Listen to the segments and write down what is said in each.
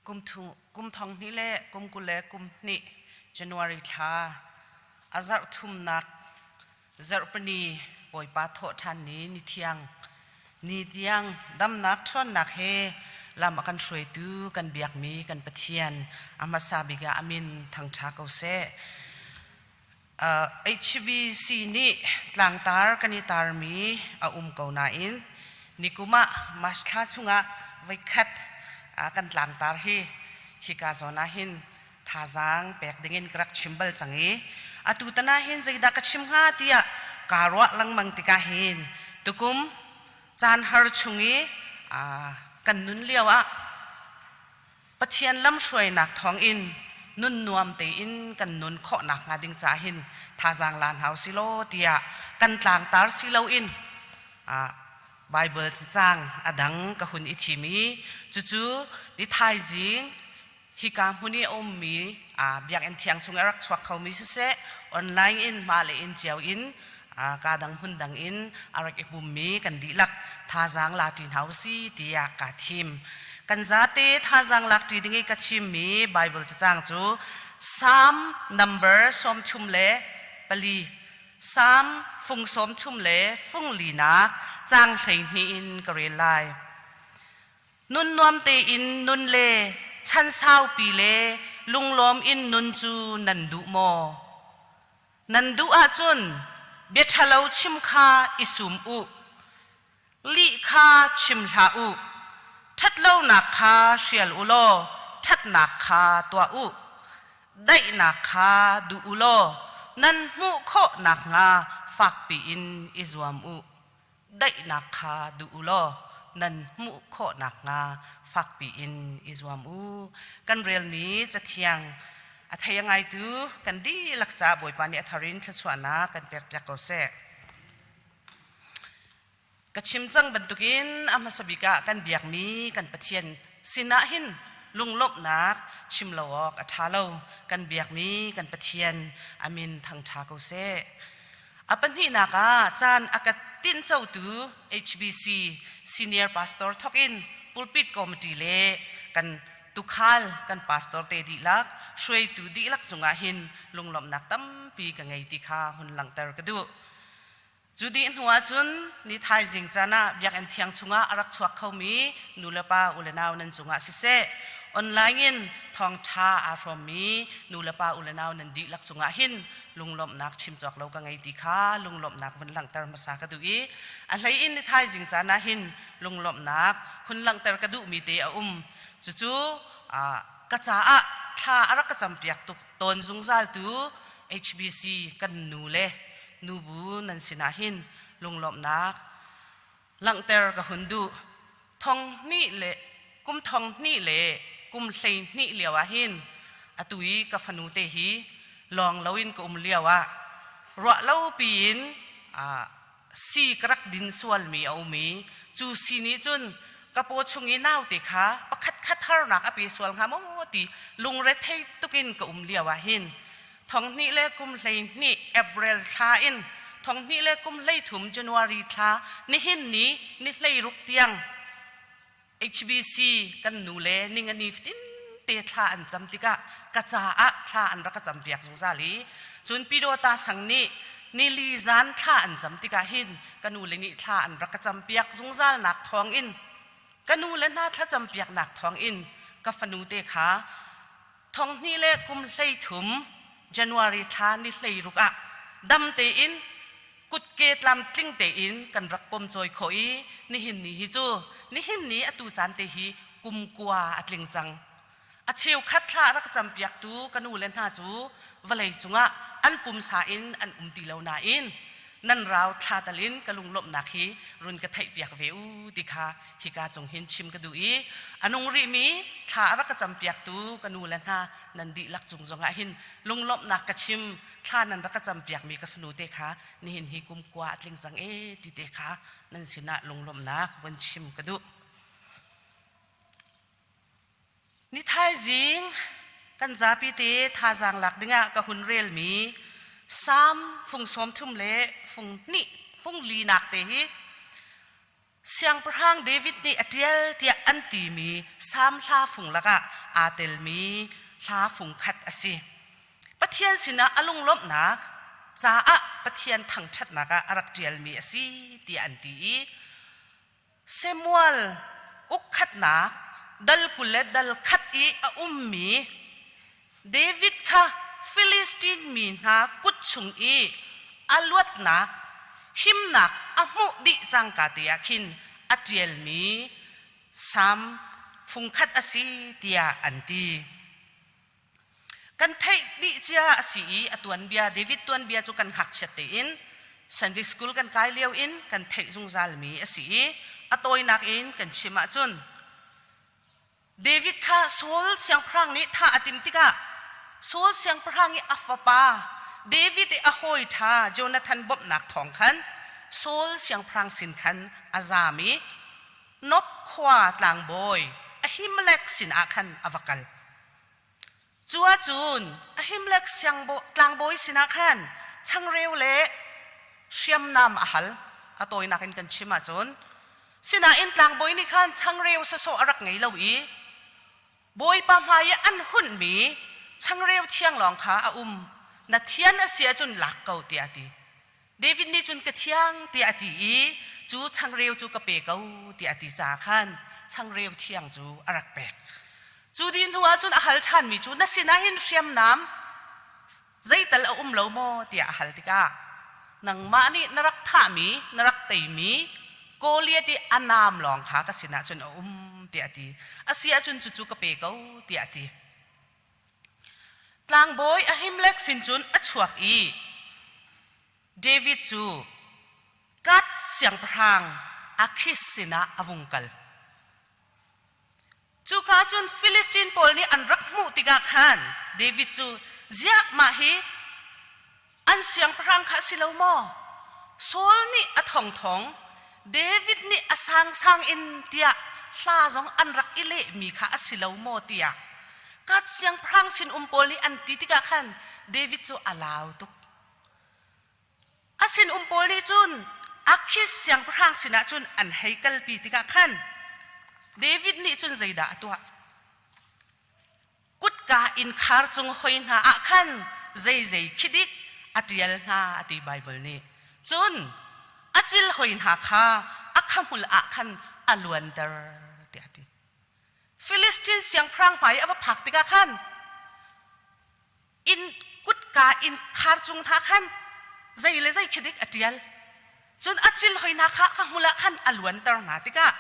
Kum thong hnih le kum 20 le kum hnih January thla a zarh thumnak zarhpini Bawipa thawhṭhan ni ni thiang ni tiang damnak ṭhawnnak he lam a kan hruaitu kan biakmi kan Pathian a hmasa bik ah a min thangṭha ko seh. HBC nih tlangtar kan i tarmi a um ko nain nikum ah March thla chungah voikhat kan tlangtar hi hika zawn ah hin thazaang pek dingin ka rak chim bal cang i atu tan ah hin zeidah ka chim hnga tiah kaa ruah lengmang tikah hin tukum caan har chung i kan nun lio ah Pathian lamhruainak thawngin nun nuam tein kan nun khawh nakhnga ding ca hin thazaang la hna usilaw tiah kan tlangtar si loin Baibal cacang a dang ka hun i thim i cucu ni thaizing hika hmun i a ummi biakinn thiang chung i a rak chuak khomi siseh online in mah le inn cio in ka dang hmun dang in a rak i pummi kan dihlak thazaang la ṭi hna usih tiah kaa thim. Kan zate thazaang lak ṭi ding i ka chimmi Baibal cacang cu Psalm number 34 Psalm fung 34 linak caang 12 in ka rel lai. Nun nuam tein nun le chan saupi le lunglawm in nun cu nan duh maw? Nan duh ahcun bia ṭhalo chim kha i sum u, lih kha chim hlah u, ṭhatlonak kha hrial u law ṭhatnak kha tuah u, daihnak kha duh u law nan hmuh khawh nakhnga fakpi in i zuam u. Daihnak kha duh u law nan hmuh khawh nakhnga fakpi in i zuam u. Kan relmi Cathiang a thei a ngaitu kan dihlak caah Bawipa nih a thar in thluachuahnak kan pekpiak ko seh. Ka chim cang bantukin a hmasa bik ah kan biakmi kan Pathian sinah hin lunglawmhnak chim lo awk a ṭha lo. Kan biakmi kan Pathian a min thangṭha ko seh. A pahnihnak ah caan a ka tincotu HBC senior pastor thawk in pulpit committee le kan tukhal kan pastor te dihlak hruaitu dihlak cungah hin lunglawmhnak tampi ka ngei ti kha hun langhter ka duh. Cu dih hnu ahcun ni thaizing caan ah biakinn thiang chungah a rak chuak khomi nulepa ulenau nan cungah siseh online in thawngṭha aa hrawmmi nulepa ulenau nan dihlak cungah hin lunglawmhnak chim cawk lo ka ngei ti kha lunglawmhnak vun langhter hmasa ka duh i a hlei in ni thaizing caan ah hin lunglawmhnak hun langhter ka duhmi te a um. Cucu ka caah thla a rak ka campiak tuk tawn zungzaltu HBC kan nu le nubu nan sinah hin lunglawmhnak langhter ka hun duh. Thong hnih le kum thong hnih le kum 12 lio ah hin atu i ka fanu te hi lawng loin ka um lio ah ruah lo piin si ka rak din sualmi a um i cu si nih cun ka paw chung i naute kha pakhat khat harnak a pe sual hnga maw ti lungrethei tukin ka um lio ah hin thong hnih le kum 12 April thla in thong hnih le kum 13 January thla nihin ni ni 16 tiang HBC kan nu le ningani fatin te thla an cam tikah ka caah thla an rak ka campiak zungzal i cun Pidawta sang nih nili zan thla an cam tikah hin ka nu le nih thla an rak ka campiak zungzal nak thawng in ka nu le hna thlacam piaknak thawng in ka fanu te kha thong hnih le kum 13 January thla ni 16 ah dam tein kutke tlamtling tein kan rak pom cawi khawh i nihin ni hi cu nihin ni atu caan te hi kum kua a tling cang. A cheukhat thla a rak campiaktu ka nu le hna cu vawlei cungah an pumsa in an um ti lo nain nan rau thla tal in ka lunglawmhnak hi run ka theihpiak ve u ti kha hika cung hin chim ka duh i a nung rihmi thla a rak ka campiaktu ka nu le hna nan dihlak cung zongah hin lunglawmhnak ka chim. Thla nan rak ka campiakmi ka fanu te kha nihin hi kum kua a tling cang e ti te kha nan sinah lunglawmhnak von chim ka duh. Ni thaizing kan zapi te thazaang lak dingah ka hun relmi Salm fung 30 le fung hnih fung linak te hi. Siangpahrang David nih a ṭial tiah an timi Salm hla fung lakah aa telmi hla fung khat a si. Pathian sinah a lunglawmhnak caah Pathian thangṭhatnak ah a rak ṭialmi a si tiah an ti i Samuel ukkhatnak dal 20 le dal khat i a ummi David kha Filistin mi hna kut chung i a luatnak himnak a hmuh dih cangka te ah khin a ṭialmi Salm fungkhat a si tiah an ti. Kan theih dih cia a si i a tuanbia David tuanbia cu kan ngakchiat tein Sunday school kan kai lio in kan theih zungzalmi a si i a tawinak in kan chim ahcun David kha Saul siangpahrang nih thah a timh tikah Saul siangpahrang i a fapa David i a hawi ṭha Jonathan bawmhnak thawng khan Saul siangpahrang sin khan a zaam i Nob khua tlangbawi Ahimelek sinah khan a va kal. Cu ahcun Ahimelek tlangbawi sinah khan changreu le hriamnam a hal. A tawinak in kan chim ahcun sinain tlangbawi nih khan changreu sawsawh a rak ngei lo i Bawipa hmai i an hunhmi changreu thiang lawng kha a um. Na thian a si ahcun lak ko tiah a ti. David nih cun ka thiang tiah a ti i cu changreu cu ka pe ko tiah a ti caah khan changreu thiang cu a rak pek. Cu dih hnu ah cun a hal ṭhanmi cu na sinah hin hriamnam zeital a um lo maw tiah a hal tikah nangmah nih na rak thahmi na rak teimi Goliath i a naam lawng kha ka sinah cun a um tiah a ti. A si ahcun cucu ka pe ko tiah a ti. Tlangbawi Ahimelek sin cun a chuak i David cu Gath siangpahrang Akhish sinah a vung kal. Cuka cun Filistin pawl nih an rak hmuh tikah khan David cu ziah mah hi An siangpahrang kha a si lo maw? Saul nih a thongthong, David nih a sangsang in tiah hla zong an rak i lehmi kha a si lo maw tiah Gad siangpahrang sinum pawl nih an ti tikah khan David cu a lau tuk. A sinum pawl nih cun Akhish siangpahrang sinah cun an hei kalpi tikah khan David nih cun zeidah a tuah? Kutka innkhar cung hoi hna ah khan zeizei khi dik a ṭial hna a ti Baibal nih. Cun a cil hoi hna kha a khahmul ah khan a luanter tiah a ti. Filistin siangpahrang hmai a va phak tikah khan inn kutka innkhar cung hna khan zei le zei khi dik a ṭial. Cun a cil hoi hna kha ka hmul ah khan a luanter hna tikah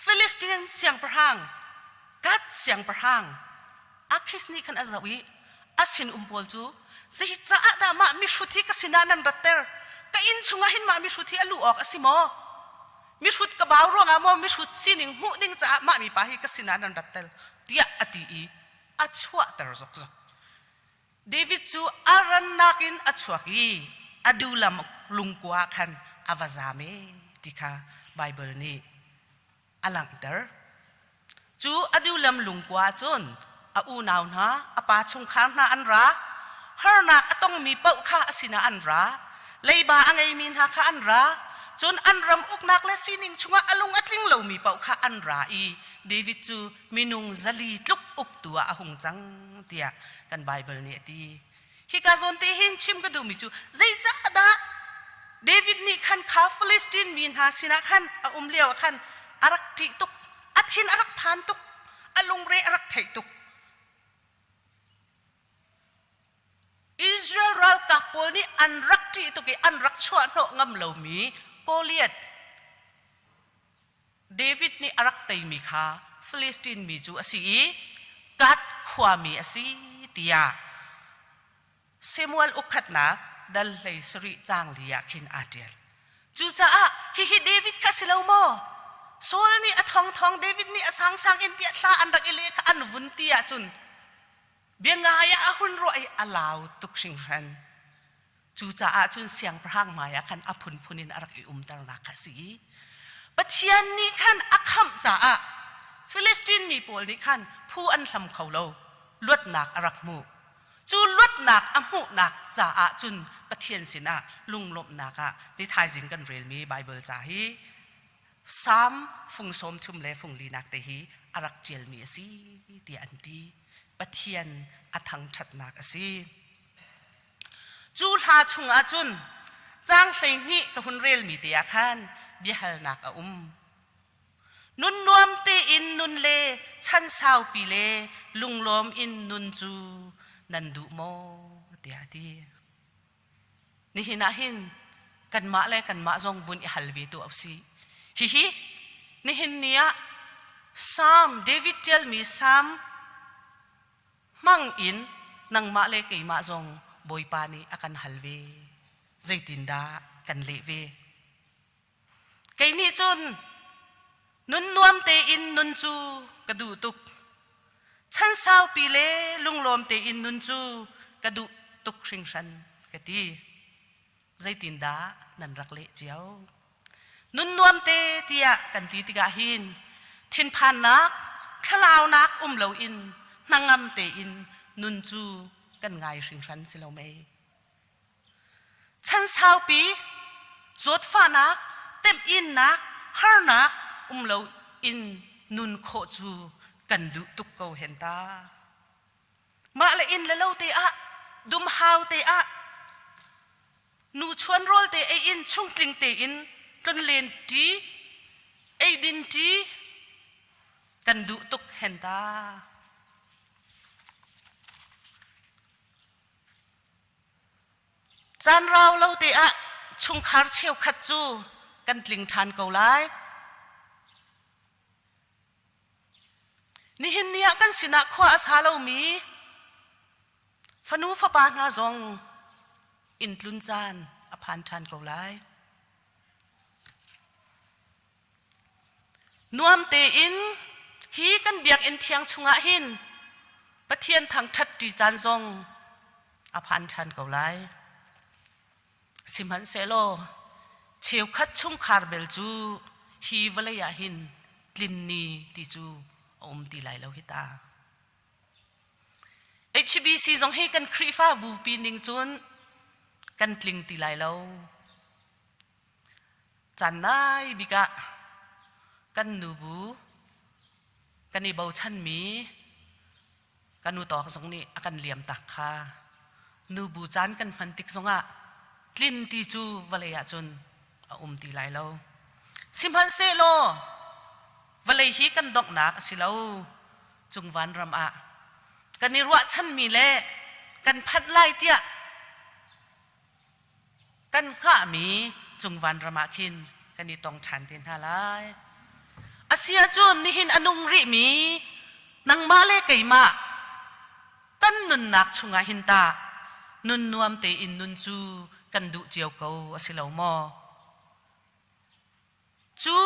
Filistin siangpahrang Gath siangpahrang Akhish nih khan a zoh i a sinum pawl cu zeicah dah mah mihrut hi ka sinah nan ratter? Ka inn chungah hin mah mihrut hi a luh awk a si maw? Mihrut ka bau ruangah maw mihrut sining hmuh ding caah mah mipa hi ka sinah nan ratter? tiah a ti i a chuahter zokzok. David cu a rannak in a chuak i Adullam lungkua ah khan a va zam e ti kha Baibal nih a langhter. Cu Adullam lungkua ah cun a unau hna, a pa chungkhar hna an ra. Harnak a tongmi paoh kha a sinah an ra. Leiba a ngeimi hna kha an ra. Cun an ram uknak le sining chungah a lung a tling lomi paoh kha an ra i David cu minung 400 tluk uktu ah a hung cang tiah kan Baibal nih a ti. Hika zawn te hin chim ka duhmi cu zeicahdah David nih khan kha Philistine mi hna sinah khan a um lio ah khan a rak ṭih tuk, a thin a rak phan tuk, a lungre a rak theih tuk. Israel ralkap pawl nih an rak ṭih tuk i an rak chuah hnawh ngam lomi Goliath David nih a rak teimi kha Filistin mi cu a si i Gath khuami a si tiah Samuel ukhatnak dal 17 caang li ah khin aa ṭial. Cucaah hihi David kha si lo maw? Saul nih a thongthong David nih a sangsang in tiah hla an rak i leh kha an vun ti ahcun bia ngai ah a hun ruah i a lau tuk hringhran. Cucaah cun siangpahrang hmaiah khan a phunphun in a rak i umternak kha a si i Pathian nih khan a khamh caah Filistin mi pawl nih khan phu an hlam kho lo, luatnak a rak hmu. Cu luatnak a hmuhnak caah cun Pathian sinah lunglawmhnak ah ni thaizing kan relmi Baibal ca hi. Salm fung 30 le fung linak te hi a rak ṭialmi a si tiah an ti. Pathian a thangṭhatnak a si. Cu hla chungah cun caang 12 ka hun relmi te ah khan biahalnak a um. Nun nuam tein nun le chan saupi le lunglawm in nun cu nan duh maw tiah a ti. Nihin ah hin kanmah le kanmah zong vun i hal ve tuah usih. Hihi nihin ni ah Psalm David ṭialmi Psalm hmang in nangmah le keimah zong Bawipa nih a kan hal ve. Zeitindah kan leh ve? Kei nih cun nun nuam tein nun cu ka duh tuk. Chan saupi le lunglawm tein nun cu ka duh tuk hringhran ka ti. Zeitindah nan rak leh cio? Nun nuam te tiah kan ti tikah hin thinphannak, thlalaunak um loin hnangam tein nun cu kan ngai hringhran si lo mei? Chan saupi zawtfahnak, temhinnak, harnak um lo in nun khawh cu kan duh tuk ko hen ta. Mah le inn le lo te ah, dumhau te ah, nu chuan rawl te ei in chungtling tein tlonlen ṭi, eidin ṭi kan duh tuk hen ta. Caan rau lo te ah chungkhar cheukhat cu kan tling ṭhan ko lai. Nihin ni ah kan sinah khua a sa lomi fanu fapa hna zong inn tlun caan a phan ṭhan ko lai. Nuam tein hi kan biakinn thiang chungah hin Pathian thangṭhat ṭi caan zong a phan ṭhan ko lai. Sihmanhsehlaw cheukhat chungkhar bel cu hi vawlei ah hin tlin ni ti cu a um ti lai lo hi ta. HBC zong hi kan Khrihfabu pi ning cun kan tling ti lai lo. Caan nai bik ah kan nubu kan i bochanmi kan utawk zong nih a kan liam tak kha nubu caan kan hman tik zongah tlin ti cu vawlei ah cun a um ti lai lo. Sihmanhsehlaw vawlei hi kan donghnak a si lo. Cung vanram ah kan i ruahchanmi le kan phanh lai tiah Kan hngahmi cung vanram ah khin kan i tong ṭhan te hna lai. A si ahcun nihin a nung rihmi nangmah le keimah kan nunnak chungah hin tah nun nuam tein nun cu kan duh cio ko a si lo maw? Cu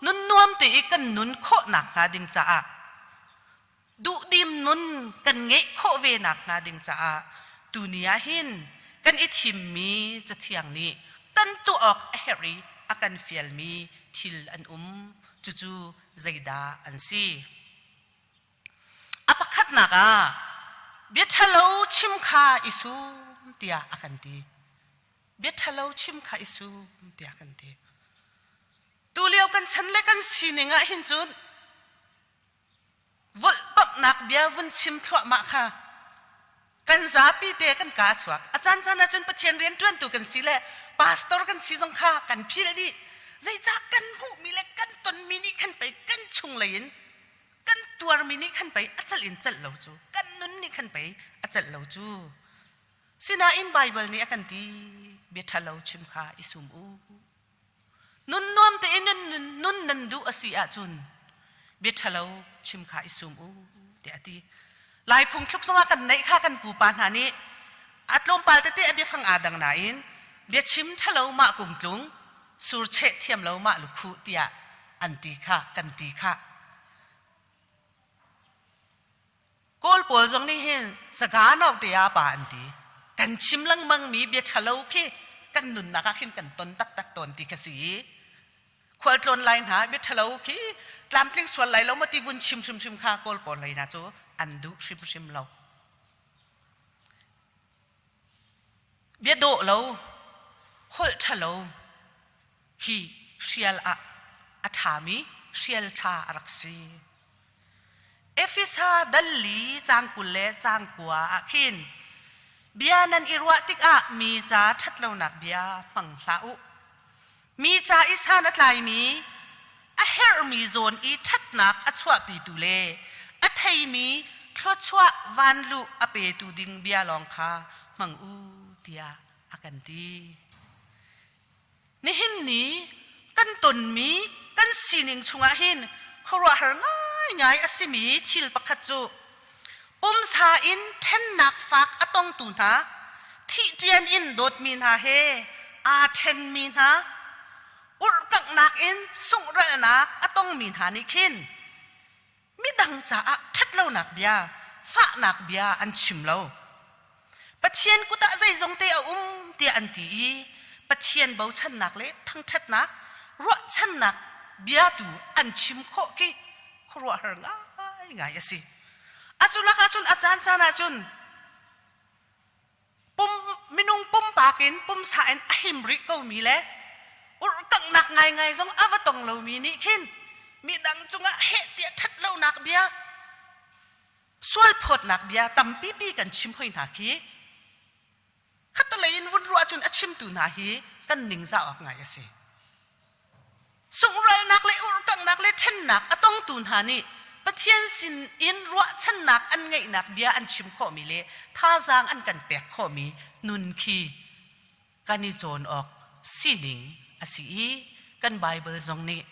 nun nuam te i kan nun khawh nakhnga ding caah duhdim nun kan ngeih khawh ve nakhnga ding caah tuni ah hin kan i thimmi Cathiang nih kan tuah awk a herh i a kan fialmi thil an um. Cucu zeidah an si? A pakhatnak ah bia ṭhalo chim kha i sum tiah a kan ti. Bia ṭhalo chim kha i sum tiah kan ti. Tulio kan chan le kan sining ah hin cun volhpamhnak bia vun chim thluahmah kha kan zapi te kan kaa chuak. A caan caan ahcun Pathian rianṭuantu kan si le pastor kan si zong kha kan philh dih. Zeicah kan hmuhmi le kan tonmi nih khan pei kan chunglei in kan tuarmi nih khan pei a celh in celh lo cu kan nun nih khan pei a celh lo cu. Sinain Baibal nih a kan ti bia ṭhalo chim kha i sum u. Nun nuam tein nun nan duh a si ahcun bia ṭhalo chim kha i sum u tiah a ti. Lai phungthluk zongah kan neih kha kan pupa hna nih a tlawmpal tete a biafang aa dang nain biachim ṭhalo mah kungtlung surcheh thiam lo mah lukhuh tiah an ti kha kan ti kha. Kawl pawl zong nih hin saga naute ah pa an ti. Kan chim lengmang mi bia ṭhalo khi kan nunnak ah khin kan ton taktak tawn ti kha si i khualtlawn lai hna bia ṭhalo khi tlamtling sual lai lo maw ti vun chim hrimhrim kha Kawl pawl lei hna cu an duh hrimhrim lo. Bia dawh lo, holh ṭhalo hi hrial ah a ṭhami hrial ṭha a rak si. Efesa dal li caang 20 le caang 9 ah khin bia nan i ruah tikah mi ca ṭhatlonak bia hmang hlah u. Mi ca i san a tlaimi, a herhmi zawn i ṭhatnak a chuahpitu le a theimi thluachuah vanluh a petu ding bia lawng kha hmang u tiah a kan ti. Nihin ni kan tonmi kan sining chungah hin khuaruahhar ngaingai a simi thil pakhat cu pumsa in ṭhennak fak a tongtu hna, thihṭian in dawtmi hna he aa ṭhenmi hna, urhkanghnak in sunghralhnak a tongmi hna nih khin midang caah ṭhatlonak bia, fahnak bia an chim lo. Pathian kut ah zeizong te a um tiah an ti i Pathian bochannak le thangṭhatnak, ruahchannak bia tu an chim khawh khi khuaruahhar ngaingai a si. A cu lakah cun a caan caan ahcun pum minung pumpak in pumsa in a him rih komi le urhkanghnak ngaingai zong a va tong lomi nih khin midang cungah heh tiah ṭhatlonak bia sualphawtnak bia tampipi kan chim hoi hna khi khatalei in vun ruah cun a chimtu hna hi kan ningzah awk ngai a si. Sungralnak le urhkanghnak le ṭhennak a tongtu hna nih Pathian sin in ruahchannak an ngeihnak bia an chim khawhmi le thazaang an kan pek khawhmi nun khi kan i cawn awk sining a si i kan Baibal zong nih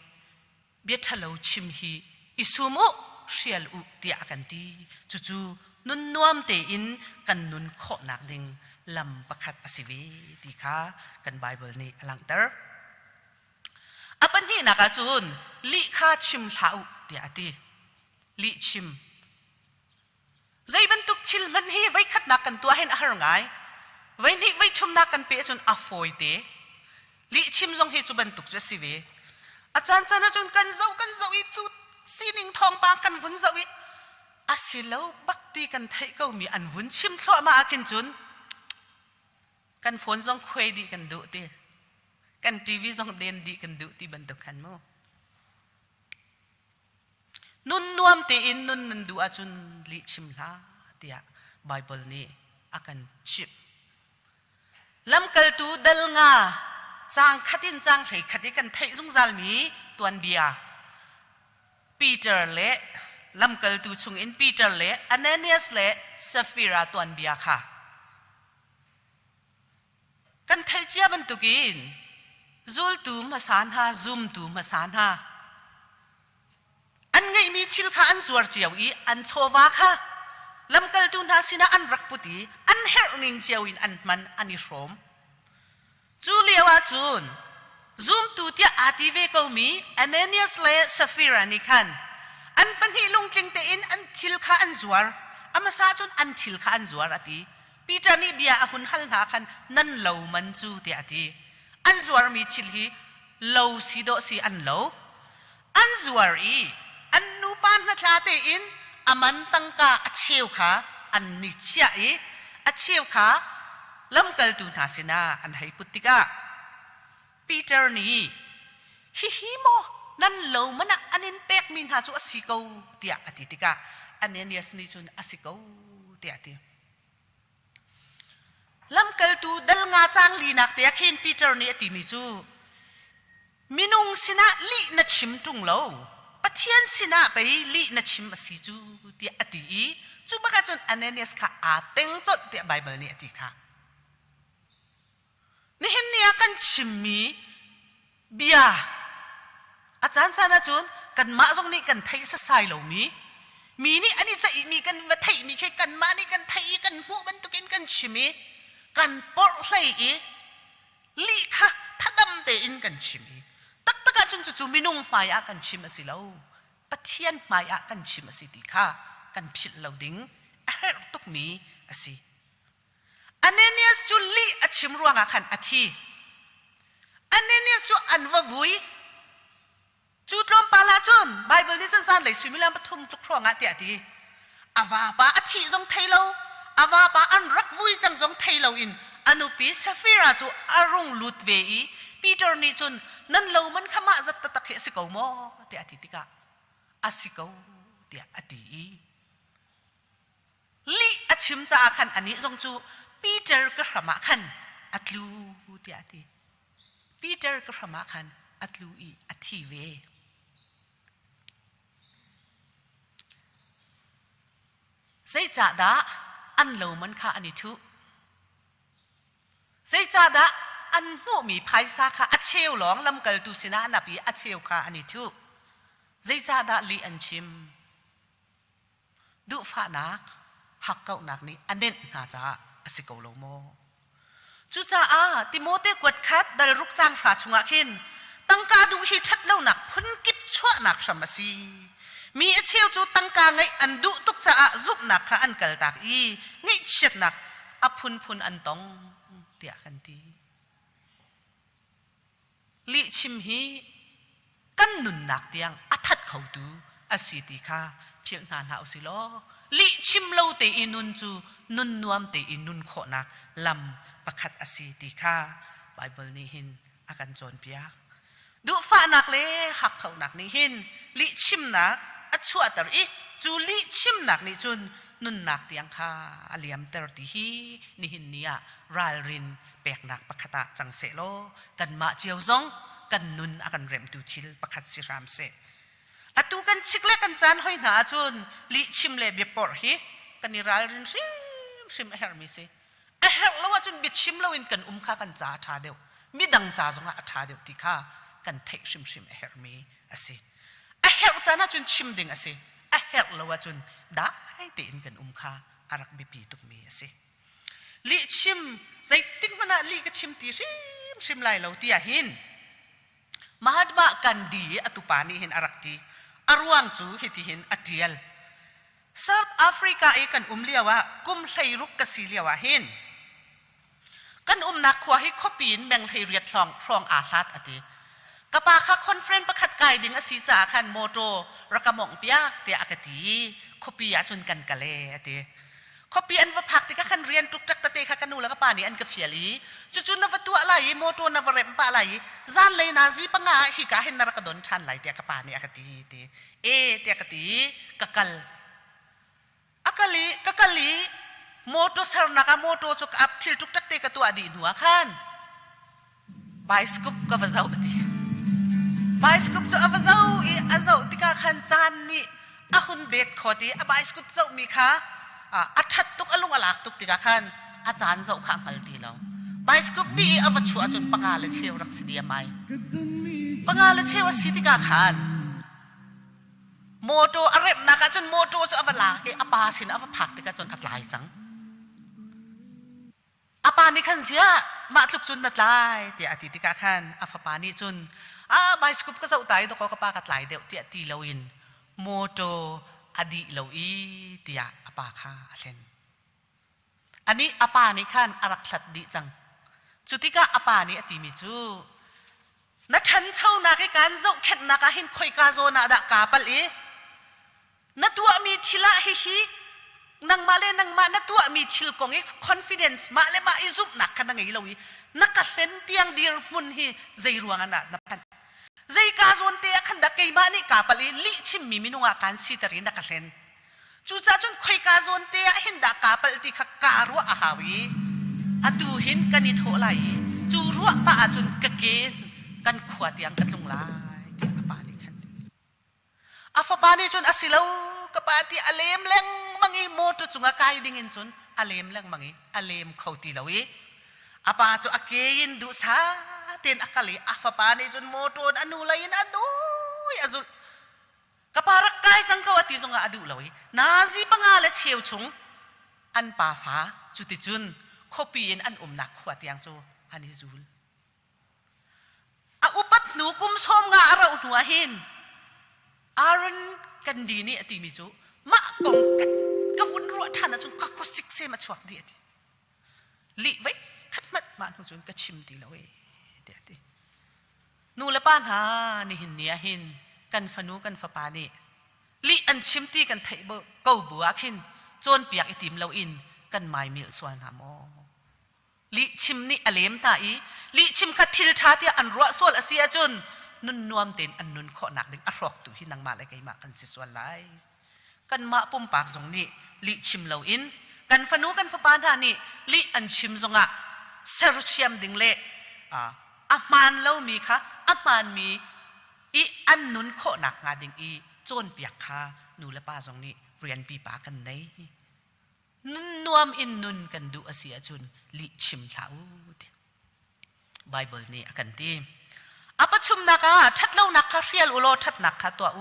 bia ṭhalo chim hi i sum u, hrial u tiah a kan ti. Cucu nun nuam tein kan nun khawhnak ding lam pakhat a si ve ti kha kan Baibal nih a langhter. A pahnihnak ah cun lih kha chim hlah u tiah a ti. Lih chim. Zei bantuk thil hmanh hi voikhatnak kan tuah hin a har ngai. Voihnih voithumnak kan pe cun a fawi te. Lih chim zong hi cu bantuk cu a si ve. A caan caan ahcun kan zoh kan zoh i tu sining thawngpang kan vun zoh i a si lo bak ti kan theih komi an vun chim thluahmah ah khin cun kan phone zong khuai dih kan duh ti kan TV zong den dih kan duh ti bantuk khan mu nun nuam tein nun nan duh ahcun lih chim hlah tiah Bible nih a kan chimh lamkaltu dal nga caang khat in caang hlei khat i kan theih zungzalmi tuanbia Peter le lamkaltu chungin Peter le Ananias le Sapphira tuanbia kha Kan theih cia bantukin zultu hmasa hna, zumtu hmasa hna an ngeihmi thil kha an zuar cio i an chawva kha lamkaltu hna sinah an rak put i an herhning cio in an hman an i hrawm. Cu lio ah cun zumtu tiah aa ti ve komi Ananias le Sapphira nih khan an pahnih lungtling tein an thil kha an zuar. A hmasa cun an thil kha an zuar a ti. Peter nih bia a hun hal hna khan nan lo man cu tiah a ti. An zuarmi thil hi lo si dawh si an lo. An zuar i an nupa hnathla tein a man tangka a cheu kha an ni chiah i a cheu kha lamkaltu hna sinah an hei put tikah Peter nih hihi maw nan lo man ah an in pekmi hna cu a si ko tiah a ti tikah Ananias nih cun a si ko tiah a ti. Lamkaltu dal nga caang linak te ah khin Peter nih a timi cu minung sinah lih na chim ṭung lo Pathian sinah pei lih na chim a si cu tiah a ti i cu bak ahcun Ananias kha aa teng colh tiah Baibal nih a ti kha. Nihin ni ah kan chimmi bia a caancaan ahcun kanmah zong nih kan theih sasai lomi mi nih an i ceihmi kan va theihmi khi kanmah nih kan theih i kan hmuh bantukin kan chim i kan porhlei i lih kha thadam tein kan chim i taktak ahcun cucu minung hmai ah kan chim a si lo Pathian hmai ah kan chim a si ti kha kan philh lo ding a herh tukmi a si. Ananias cu lih a chim ruangah khan a thi. Ananias cu an va vui. Cu tlawmpal ah cun Baibal nih cun zanlei suimilam pathum tluk hrawngah tiah a ti. A vapa a thih zong thei lo, a vapa an rak vui cang zong thei loin a nupi Safira cu a rung lut ve i Peter nih cun nan lo man kha mah zat taktak hi a si ko maw tiah a ti tikah a si ko tiah a ti i lih a chim caah khan anih zong cu Peter ka hram ah khan a tlu tiah a ti. Peter ka hram ah khan a tlu i a thi ve. Zeicahdah an lo man kha an i thuh? Zeicahdah an hmuhmi phaisa kha a cheu lawng lamkaltu sinah an ap i a cheu kha an i thuh? Zeicahdah lih an chim? Duhfahnak, hakkauhnak nih a nenh hna caah a si ko lo maw? Cucaah Timote kuat khat dal ruk caang hra chungah khin tangka duh hi ṭhatlonak phunkip chuahnak hram a si. Mi a cheu cu tangka ngeih an duh tuk caah zumhnak kha an kaltak i ngaihchiatnak a phunphun an tong tiah kan ti. Lihchim hi kan nunnak tiang a that khotu a si ti kha philh hna hlah usih law lihchim lo te i nun cu nun nuam te i nun khawhnak lam pakhat a si ti kha Baibal nih hin a kan cawnpiak. Duhfahnak le hakkauhnak nih hin lihchimnak a chuahter i cu lihchimnak nih cun nunnak tiang kha a liamter ti hi nihin ni ah ralrin peknak pakhat ah cang seh law kanmah cio zong kan nun a kan remtu thil pakhat si hram seh. Atu kan chik le kan caan hoi hna ahcun lihchim le biaporh hi kan i ralrin hrimhrim a herhmi si. A herh lo ahcun biachim loin kan um kha kan ca a ṭha deuh. Midang ca zongah a ṭha deuh ti kha kan theih hrimhrim a herhmi a si. A herh caan ahcun chim ding a si. A herh lo ahcun dai tein kan um kha a rak biapi tukmi a si. Lihchim zeitik hmanh ah lih ka chim ti hrimhrim lai lo ti ah hin Mahatma Gandhi a tupa nih hin a rak ti. A ruang cu hitihin a ṭial. South Africa i kan um lio ah kum 16 ka si lio ah hin kan umnak khua hi khuapi in meng 18 hrawng hrawng aa hlat a ti. Ka pa kha conference pakhat kai ding a si caah khan motor rak ka mawngh piak tiah a ka ti i khuapi ah cun kan kal e a ti. Khuapi an va phak tikah khan rian ṭukṭak tete kha ka nu le ka pa nih an ka fial i cucu na va tuah lai i motor na va remh pah lai i zanlei nazi panga ah hika hin na rak ka don ṭhan lai tiah ka pa nih a ka ti ti e tiah ka ti i ka kal a kal i ka kal i motor sernak ah motor cu ka ap thil ṭukṭak te ka tuah dih hnu ah khan Bicycle ka va zoh a ti. Bicycle cu a va zoh i a zoh tikah khan caan nih a hun det khawt i a bicycle zohmi kha a ṭhat tuk a lung a lak tuk tikah khan a caan zoh kha a hngal ti lo. Bicycle nih i a va chuah ahcun panga le cheu rak si diam ai. Panga le cheu a si tikah khan motor a remhnak ahcun motor cu a va lak i a pa sin a va phak tikah cun a tlai cang. A pa nih khan ziah mah tluk cun na tlai tiah a ti tikah khan a fapa nih cun ah bicycle ka zoh ta i dawkaw ka pa ka tlai deuh tiah ti loin motor a dih lo i tiah a pa kha a hlen. Anih a pa nih khan a rak hlat dih cang. Cu tikah a pa nih a timi cu na ṭhanchonak i kaan zohkhenhnak ah hin khoika zawn ah dah kaa palh i Na tuahmi thil ah hihi nangmah le nangmah na tuahmi thil kong i confidence mah le mah i zumhnak kha na ngei lo i na ka hlen tiang dirhmun hi zei ruang ah na phanh? Zeika zawn te ah khan dah keimah nih kaa palh i lih chimmi minung ah kaan siter i na ka hlen? Cucaah cun khoika zawn te ah hin dah kaa palh ti kha kaa ruah a hau i atu hin kan i thawh lai i cu ruah pah ahcun ka ke kan khua tiang ka tlung lai tiah a pa nih khan A fapa nih cun a si lo ka pa ti a lem lengmang i motor cungah kai ding in cun a lem lengmang i a lem kho ti lo i a pa cu a ke in duhsah tein a kal i a fapa nih cun motor in a nu lei in a dui a zulh ka pa rak kai cang ko a ti zongah a duh lo i nazi panga le cheu chung an pa fa cuticun khuapi in an umnak khua tiang cu an i zul A upat hnu kum 50 a rauh hnu ah hin Aaron Gandhi nih a timi cu mah kong ka, ka vun ruah ṭhan ahcun ka khuasik sem a chuak dih a ti. Lih vei khat hmanh mah hnu cun ka chim ti lo ee tiah a ti. Nu le pa hna nihin ni ah hin kan fanu kan fapa nih lih an chim ti kan theih ko bu ah khin cawnpiak i tim loin kan maimilh sual hna maw? Lihchim nih a lem hna i lihchim kha thil ṭha tiah an ruah sual a si ahcun nun nuam tein an nun khawhnak ding a hrawktu hi nangmah le keimah kan si sual lai. Kanmah pumpak zong nih lihchim loin kan fanu kan fapa hna nih lih an chim zongah sersiam ding le a hmaan lomi kha a hmaanmi i an nun khawhnak hnga ding i cawnpiak kha nu le pa zong nih rian pipa kan nei. Nun nuam in nun kan duh a si ahcun lih chim hlah u ti. Bible nih a kan ti. A pachumnak ah ṭhatlonak kha hrial u law ṭhatnak kha tuah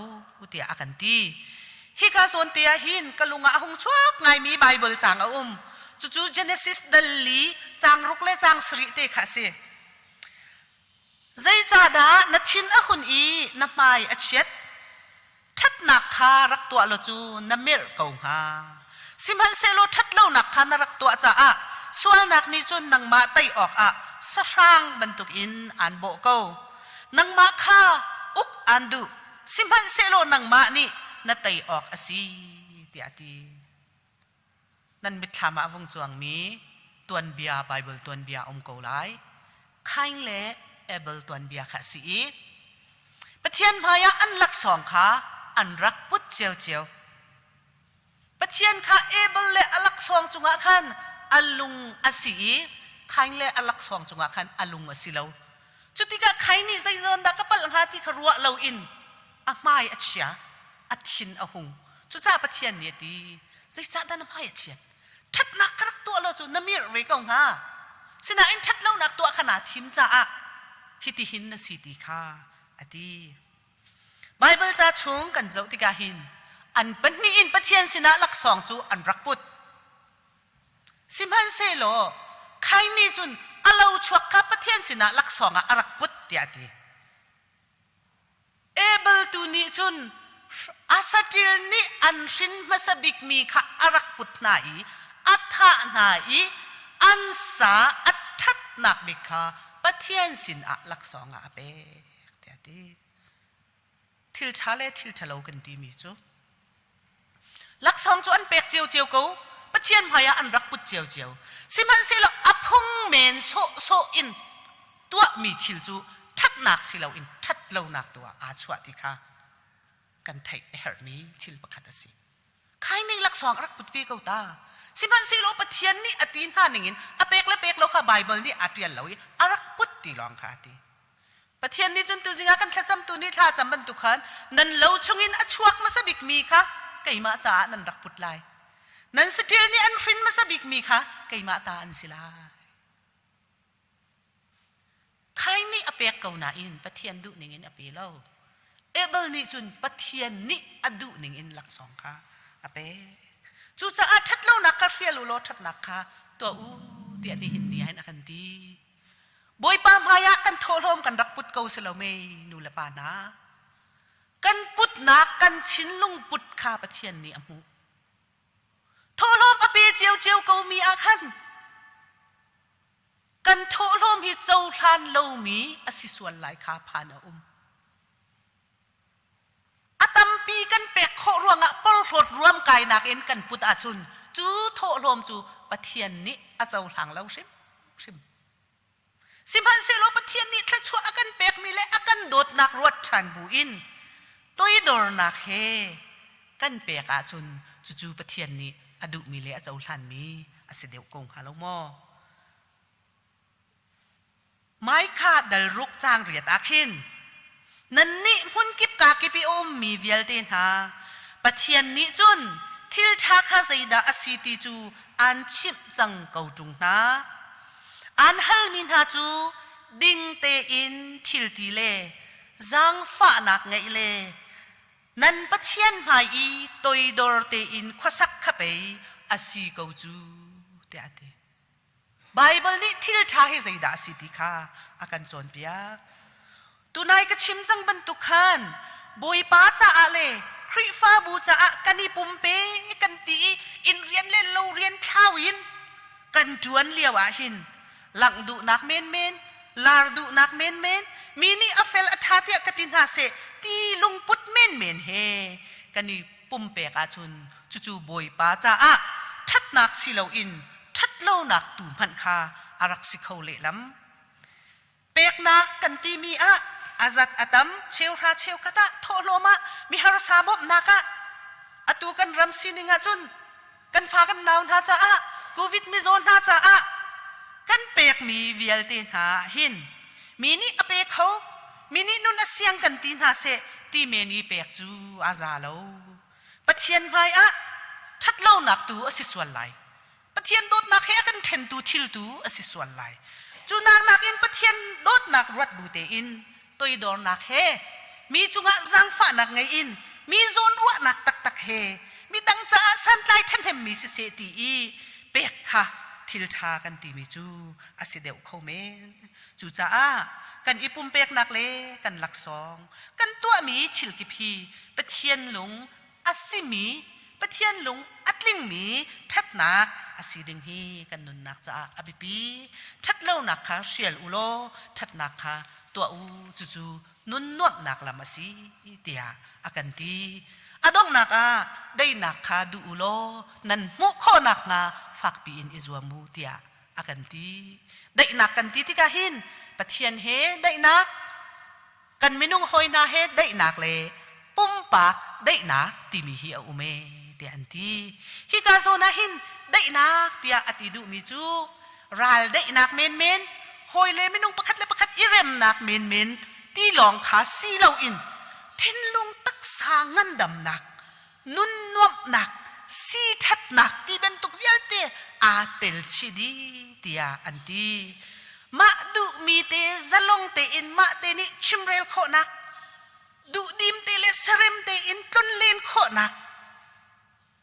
u tiah a kan ti. Hika zawn te ah hin ka lung ah a hung chuak ngaimi Bible caang a um. Cucu Genesis dal li caang ruk le caang sarih te kha a si. Zeicahdah na thin a hun i na hmai a chiat? Ṭhatnak kha rak tuah law cu na mirh ko hnga. Sihmanhsehlaw ṭhatlonak kha na rak tuah caah sualnak nih cun nangmah tei awkah sahrang bantukin aan bawh ko. Nangmah kha uk aan duh, sihmanhsehlaw nangmah nih na tei awk a si, tiah a ti. Nan mitthlam ah a vung cuangmi tuanbia Baibal tuanbia a um ko lai. Kain le Abel tuanbia kha a si i Pathian hmaiah an laksawng kha an rak put ciocio. Pathian kha Abel le a laksawng cungah khan a lung a si i Kain le a laksawng cungah khan a lung a si lo. Cu tikah Kain nih zeizawn dah ka palh hnga ti kha ruah loin a hmai a chia, a thin a hung. Cucaah Pathian nih a ti, zeicahdah na hmai a chiat? Ṭhatnak ka rak tuah lo cu na mirh ve ko hnga. Sinain ṭhatlonak tuah kha naa thim caah hitihin na si ti kha a ti. Baibal ca chung kan zoh tikah hin an pahnih in Pathian sinah laksawng cu an rak put. Sihmanhsehlaw Kain nih cun a lo chuak kha Pathian sinah laksawng ah a rak put tiah a ti. Abel tu nih cun a saṭil nih an hrin hmasa bikmi kha a rak put hna i a thah hna i an sa a ṭhatnak bik kha Pathian sinah laksawng ah a pek tiah a ti. Thil ṭha le thil ṭhalo kan timi cu Laksawng cu an pek ciocio ko. Pathian hmaiah an rak put ciocio. Sihmanhsehlaw a phung men sawhsawh in tuahmi thil cu ṭhatnak si loin ṭhatlonak tu ah aa chuah ti kha kan theih a herhmi thil pakhat a si. Khaini laksawng a rak put ve ko ta. Sihmanhsehlaw Pathian nih a ti hna ningin a pek le pek lo kha Baibal nih aa ṭial lo i a rak put ti lawng kha a ti. Pathian nih cun tuzing ah kan thlacamtu nih thla cam bantuk khan nan lo chungin a chuak hmasa bikmi kha keimah caah nan rak put lai. Nan saṭil nih an hrin hmasa bikmi kha keimah ta an si lai. Kain nih a pek ko nain Pathian duh ningin a pe lo. Abel nih cun Pathian nih a duh ningin laksawng kha a pek. Cucaah ṭhatlonak kha hrial u law ṭhatnak kha tuah u tiah nihin ni ah hin a kan ti. Bawipa hmaiah kan thawhlawm kan rak put ko si lo mei nu le pa hna. Kan putnak kan thinlung put kha Pathian nih a hmuh. Thawhlawm a pe ciocio ko mi ah khan kan thawhlawm hi cohlan lomi a si sual lai kha phan a um. A tampi kan pek khawh ruangah porhlawt ruamkainak in kan put ahcun cu thawhlawm cu Pathian nih a cohlang lo hrimhrim. Sihmanhsehlaw Pathian nih thluachuah a kan pekmi le a kan dawtnak ruat ṭhan buin toidornak he kan pek ahcun cucu Pathian nih a duhmi le a cohlanmi a si deuh ko hnga lo maw? Maikha dal ruk caang riat ah khin nannih hmunkip kakip i a ummi vialte hna Pathian nih cun thil ṭha kha zeidah a si ti cu aan chimh cang ko ṭung hna. Aan halmi hna cu ding tein thil ti le zaangfahnak ngeih le nan Pathian hmai i toidor tein khuasak kha pei a si ko cu, tiah a ti. Baibal nih thil ṭha hi zeidah a si ti kha a kan cawnpiak. Tunai ka chim cang bantuk khan Bawipa caah le Khrihfabu caah kan i pumpe kan ti i inn rian le lo rian thlau in kan ṭuan lio ah hin langh duhnak menmen, lar duhnak menmen, mi nih a fel a ṭha tiah ka ti hna seh ti lungput menmen he kan i pumpek ahcun cucu Bawipa caah ṭhatnak si loin ṭhatlonak tu hmanh kha a rak si kho lehlam. Peknak kan timi ah a zat a tam cheuhra cheukhat ah thawhlawm ah miharsa bawmhnak ah atu kan ram sining ahcun kan fa kan nau hna caah covid mizaw hna caah kan pekmi vialte hna hin mi nih a pe kho mi nih nun a siang kan ti hna seh ti men i pek cu a za lo. Pathian hmai ah ṭhatlonak tu a si sual lai. Pathian dawtnak he a kan ṭhentu thil tu a si sual lai. Cu nak nakin Pathian dawtnak ruat bu tein toidornak he mi cungah zaangfahnak ngei in mi zawnruahnak taktak he midang caah santlai ṭhahnemmi siseh ti i pek kha thil ṭha kan timi cu a si deuh kho men. Cucaah kan i pumpeknak le kan laksawng kan tuahmi thil kip hi Pathian lung a simi Pathian lung a tlingmi ṭhatnak a si ding hi kan nunnak caah a biapi. Ṭhatlonak kha hrial u law ṭhatnak kha tuah u cucu nun nuamhnak lam a si tiah a kan ti. A donghnak ah daihnak kha duh u law nan hmuh khawh nakhnga fakpi in i zuam u tiah a kan ti. Daihnak kan ti tikah hin Pathian he daihnak kan minung hawi hna he daihnak le pumpak daihnak timi hi a um e tiah an ti. Hika zawn ah hin daihnak tiah a ti duhmi cu ral daihnak menmen, hawi le minung pakhat le pakhat i remnak menmen ti lawng kha si loin thinlung taksa ngandamnak, nun nuamhnak, si ṭhatnak ti bantuk vialte aa tel chih dih tiah an ti. Mah duhmi te zalong tein mah te nih chimrel khawhnak, duhdim te le sarem tein tlonlen khawhnak,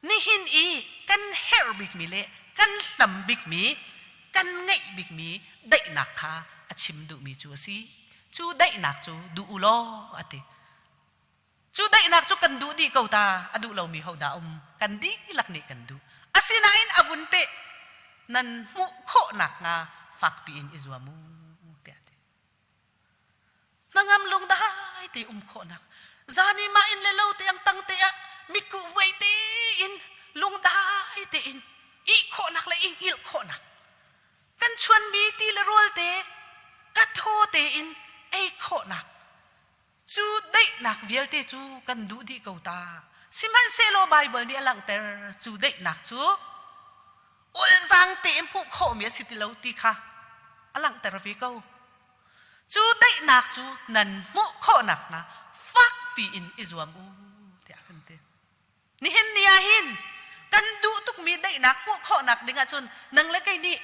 nihin i kan herh bikmi le kan hlam bikmi, kan ngeih bikmi daihnak kha a chim duhmi cu a si. Cu daihnak cu duh u law a ti. Cu daihnak cu kan duh dih ko ta, a duh lomi hodah um, kan dihlak nih kan duh. Asinain a vun peh, nan hmuh khawh nakhnga fakpi in i zuam u, tiah a ti. Hnangam lungdai te um khawhnak, zan i mah inn le lo te ang tang te ah mitkuh vuai tein lungdai tein ih khawhnak le i hngilh khawhnak, kan chuanmi ti le rawl te ka thaw tein ei khawhnak, Cu daihnak vialte cu kan duh dih ko ta. Sihmanhsehlaw Baibal nih a langhter cu daihnak cu ulzang tein hmuh khawhmi a si ti lo ti kha a langhter ve ko. Cu daihnak cu nan hmuh khawh nakhnga fakpi in i zuam u tiah a kan ti. Nihin ni ah hin kan duh tukmi daihnak hmuh khawhnak ding ahcun nang le kei nih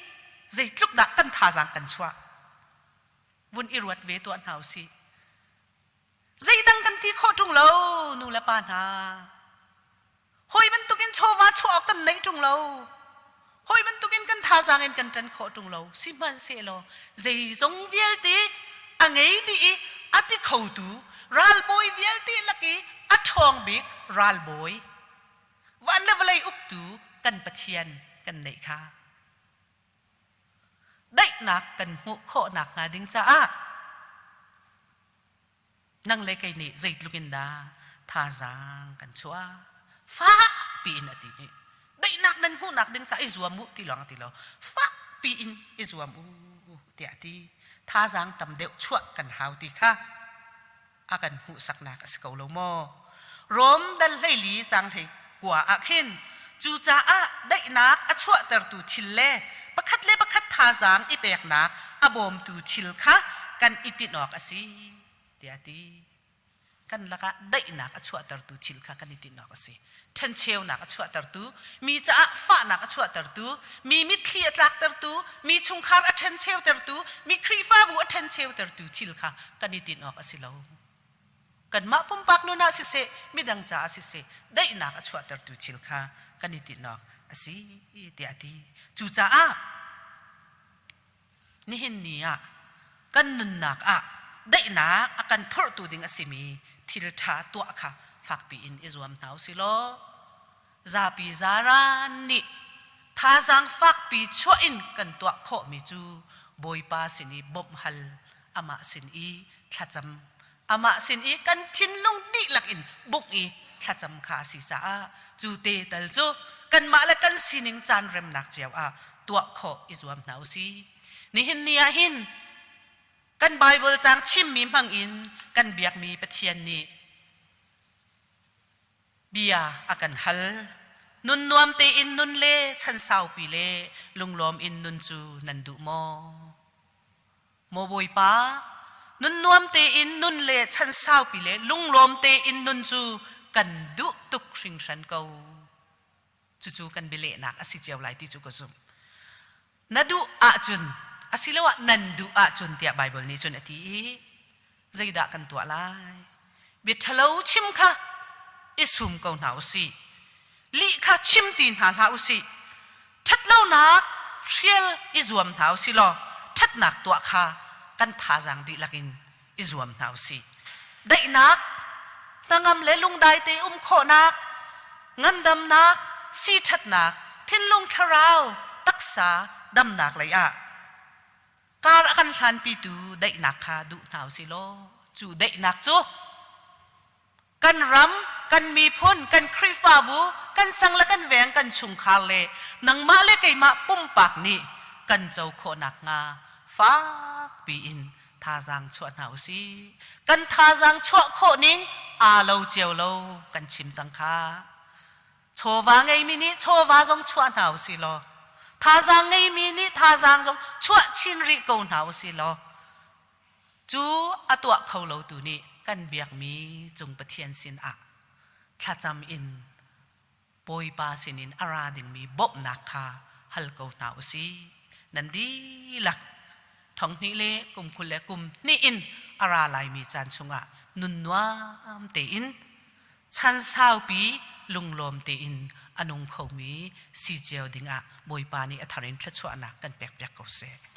zeitluk dah kan thazaang kan chuah. Vun i ruat ve tuah hna usih. Zeidang kan ti khawh ṭung lo nu le pa hna. Hawi bantukin chawva chuah awk kan neih ṭung lo. Hawi bantukin kan thazaang in kan ṭan khawh ṭung lo. Sihmanhsehlaw zeizong vialte a ngei dih i a ti khotu ralbawi vialte lak i a ṭhawng bik ralbawi van le vawlei uktu kan Pathian kan neih kha. Daihnak kan hmuh khawh nakhnga ding caah nang le kei nih zeitluk in dah thazaang kan chuah fakpi in a ti i daihnak nan hmuhnak ding caah i zuam u ti lawng a ti lo fakpi in i zuam u tiah a ti thazaang tam deuh chuah kan hau ti kha a kan hmuhsaknak a si ko lo maw? Rom dal 14 cang 19 ah khin cucaah daihnak a chuahtertu thil le pakhat le pakhat thazaang i peknak a bawmtu thil kha kan i tinh awk a si tiah a ti. Kan lakah daihnak a chuahtertu thil kha kan i tinh awk a si. Ṭhencheunak a chuahtertu, mi caah fahnak a chuahtertu, mi mitthli a tlaktertu, mi chungkhar a ṭhencheutertu, mi Khrihfabu a ṭhencheutertu thil kha kan i tinh awk a si lo. Kanmah pumpak nun ah siseh, midang caah siseh, daihnak a chuahtertu thil kha kan i tinh awk a si tiah a ti. Cucaah nihin ni ah kan nunnak ah daihnak a kan phorhtu ding a simi thil ṭha tuah kha fakpi in i zuam hna u si law zapi zaran nih thazaang fakpi chuah in kan tuah khawhmi cu Bawipa sin i bawmh hal amah sin i thlacam amah sin i kan thinlung dihlak in buk i thlacam kha a si caah cu te tal cu kanmah le kan sining caan remnak cio ah tuah khawh i zuam hna u si. Nihin ni ah hin kan Bible caang chimmi hmang in kan biakmi Pathian nih bia a kan hal. Nun nuam tein nun le chan saupi le lunglawm in nun cu nan duh maw? Maw Bawipa, nun nuam tein nun le chan saupi le lunglawm tein nun cu kan duh tuk hringhran ko. Cucu kan bialehnak a si cio lai ti cu ka zumh. Na duh ahcun asiloah nan duh ahcun tiah Baibal nih cun a ti i zeidah kan tuah lai? Bia ṭhalo chim kha i sum ko hna u sih. Lih kha chim ti hna hlah u sih. Ṭhatlonak hrial i zuam hna u sih law ṭhatnak tuah kha kan thazaang dihlak in i zuam hna u sih. Daihnak, hnangam le lungdai te um khawhnak, ngandamnak, siṭhatnak, thinlung thlarau, taksa damnak lei ah kar a kan hlanpitu daihnak kha duh hna u sih law cu daihnak cu kan ram, kan miphun, kan Khrihfabu, kan sang le kan veng, kan chungkhar le nangmah le keimah pumpak nih kan co khawh nakhnga fakpi in thazaang chuah hna u sih. Kan thazaang chuah khawh ning aa lo cio lo kan chim cang kha. Chawva ngeimi nih chawva zong chuah hna u sih law thazaang ngeimi nih thazaang zong chuah chin rih ko hna u sih law Cu a tuah kho lotu nih kan biakmi cung Pathian sinah thlacam in Bawipa sinin a ra dingmi bawmhnak kha hal ko hna u sih. Nan dihlak thonghnih le kum 21 in a ra laimi caan chungah nun nuam tein chan saupi lunglawm tein a nung khomi si cio dingah Bawipa nih a thar in thluachuahnak kan pekpiak ko seh.